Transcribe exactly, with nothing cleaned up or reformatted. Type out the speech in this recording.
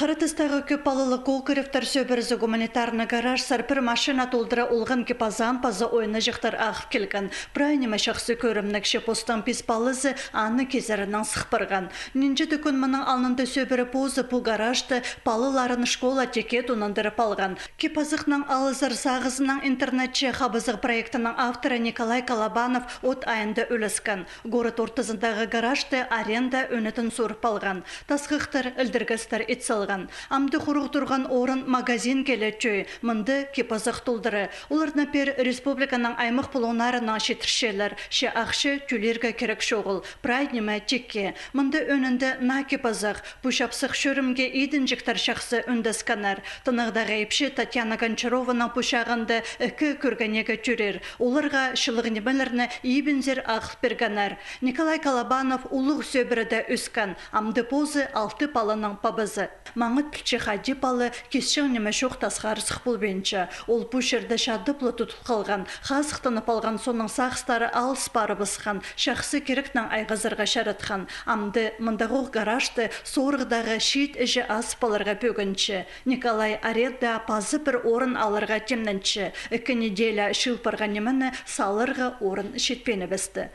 Харатыстағы кӧп палалығ Кокаревтер сӧбірезі гуманитарный гаражсар пір машина толдыра олған кип-азаан паза ойнаҷахтар ағыл килген. Прай ниме чахсы кӧрімніг, че постың пис палазы аны кизерінең сых парған. Нинҷе-де кӱн мының алнында сӧбіре позы пу гаражты палаларын школа тикке тонандырып алған. Кип-азахнаң алызар сағызынаң интернетче «Хабызығ» проектінің авторы Николай Колобанов от айында ӱлескен. Город ортызындағы гаражты аренда ӱнетін сурып алған. Тасхыхтар, ілдіргестер ит салған. Амды хуруғ турған орын магазин киле тӧӧй, мында кип-азах толдыра. Оларны пеер республиканың аймах пулуңнарынаң читірчелер, че ахча тӧлирге кирек чоғыл, прай ниме тикке. Мында ӧӧнінде наа кип-азах. Пу чапсых чӧрімге идінҷіктер чахсы ӱндескеннер. Тынағдағы ипчі Татьяна Гончарованың пу чағында ікі кӧргенегі тӧрир. Оларға чылығ нимелерні ибінзер ағыл пиргеннер. Николай Колобанов улуғ сӧбіреде ӧскен, амды позы алты паланың пабазы. Маңат пілче, хайди пала кисчең ниме чох тасхар сых полбинча. Ол пу чирде чадып ла тудыл халған, хазыхтанып алған, соонаң сағыстары алыс парыбысхан, чахсы кирекнең айғазарға чаратхан. Амды мындағох гаражты сорығдағы чиит іҷе азып аларға пӧгінче. Николай арендаға пазы пір орын аларға тимненче. Ікі неделя чыыл парған нимені саларға орын читпинібісті.